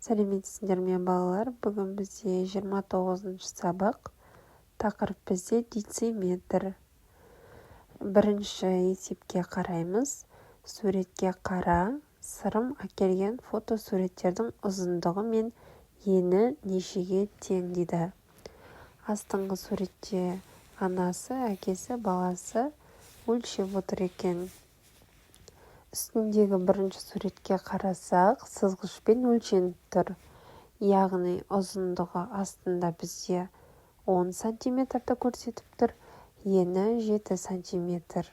Сәлеметсіздер ме, балалар! Бүгін бізде 29-сабақ. Тақырып бізде дециметр. Бірінші есепке қараймыз. Суретке қара, Сырым әкелген фотосуреттердің ұзындығы мен ені нешеге тең дейді. Астыңғы суретте анасы, әкесі, баласы өлшеп отыр екен. Үстіндегі бірінші суретке қарасақ, сызғышпен өлшеніп тұр, яғни ұзындығы астында бізде 10 сантиметрді көрсетіп тұр, ені 7 сантиметр.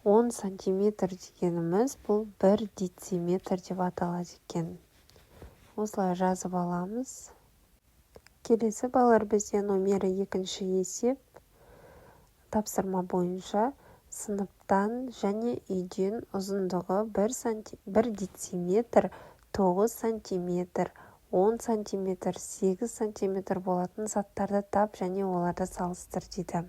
10 сантиметр дегеніміз бұл 1 дециметр деп аталады екен. Осылай жазып аламыз. Келесі, балалар, бізде номері екінші есеп. Тапсырма бойынша сыныптан және үйден ұзындығы 1 дециметр, 9 сантиметр, 10 сантиметр, 8 сантиметр болатын заттарды тап және оларды салыстыр дейді.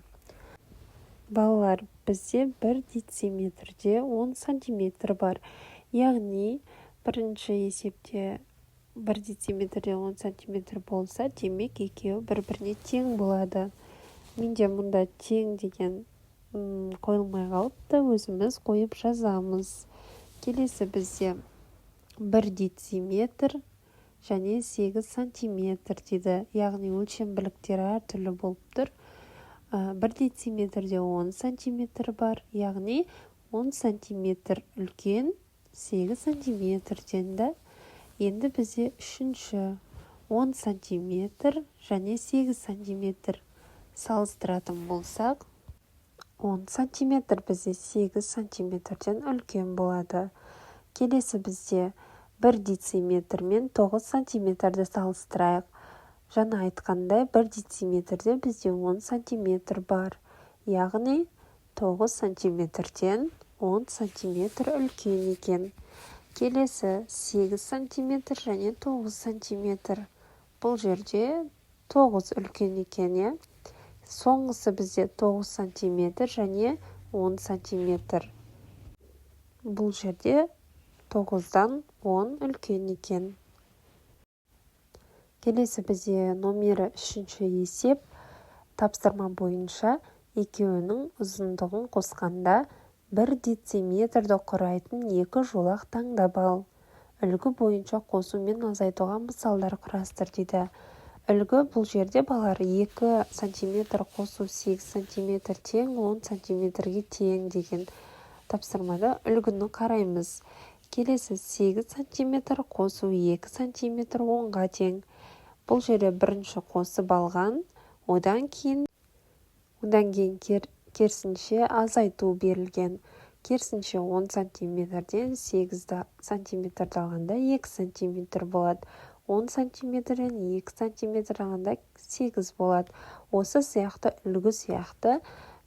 Балалар, бізде 1 дециметрде 10 сантиметр бар, яғни бірінші есепте 1 дециметрде 10 сантиметр болса, демек, екеуі бір-біріне тең болады. Менде мұнда тең деген қойылмай қалыпты, өзіміз қойып жазамыз. Келесі бізде 1 дециметр және 8 сантиметр дейді, яғни өлшем бірліктері әртүрлі болып тұр. 1 дециметрде 10 сантиметр бар, яғни 10 сантиметр үлкен 8 сантиметрден да. Енді бізде үшінші 10 сантиметр және 8 сантиметр салыстыратын болсақ, 10 сантиметр бізде 8 сантиметрден үлкен болады. Келесі бізде 1 дециметр мен 9 сантиметрді салыстырайық. Жаңа айтқандай, 1 дециметрде бізде 10 сантиметр бар, яғни 9 сантиметрден 10 сантиметр үлкен екен. Келесі 8 сантиметр және 9 сантиметр. Бұл жерде 9 үлкен екен, иә. Соңғысы бізде 9 сантиметр және 10 сантиметр. Бұл жерде 9-дан 10 үлкен екен. Келесі бізде номері үшінші есеп. Тапсырма бойынша екеуінің ұзындығын қосқанда 1 дециметрді құрайтын екі жолақ таңдап ал. Үлгі бойынша қосу мен азайтуға мысалдар құрастыр дейді. Үлгі бұл жерде, балалар, 2 сантиметр қосу 8 сантиметр тең 10 сантиметрге тең деген тапсырмада үлгіні қараймыз. Келесі 8 сантиметр қосу 2 сантиметр 10-ға тең. Бұл жерде бірінші қосып алған, одан кейін керісінше азайту берілген. Керісінше 10 сантиметрден 8 сантиметрді алғанда, 2 сантиметр болады. 10 сантиметрден 2 сантиметр алғанда, 8 болады. Осы сияқты, үлгі сияқты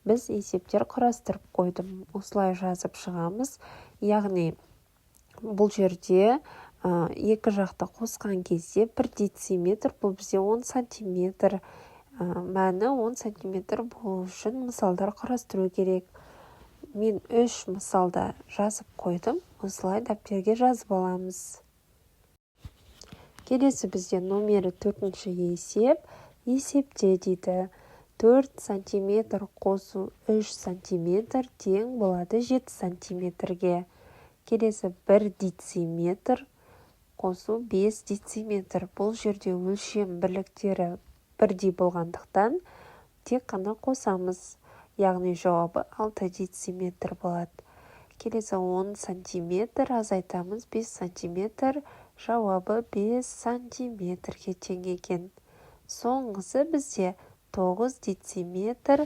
біз есептер құрастырып қойдым. Осылай жазып шығамыз, яғни бұл жерде екі жақты қосқан кезде 1 дециметр, бұл бізде 10 сантиметр, мәні 10 сантиметр болу үшін мысалдар құрастыру керек. Мен үш мысалда жазып қойдым, осылай дәптерге жазып аламыз. Келесі бізде номері төртінші есеп. Есепте дейді: 4 сантиметр қосу 3 сантиметр тең болады 7 сантиметрге. Келесі 1 дециметр қосу 5 дециметр. Бұл жерде өлшем бірліктері бірдей болғандықтан, тек қана қосамыз, яғни жауабы 6 дециметр болады. Келесі 10 сантиметр азайтамыз 5 сантиметр, жауабы 5 сантиметрге тең екен. Соңғысы бізде 9 дециметр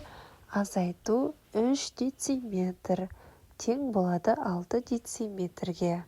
азайту 3 дециметр тең болады 6 дециметрге.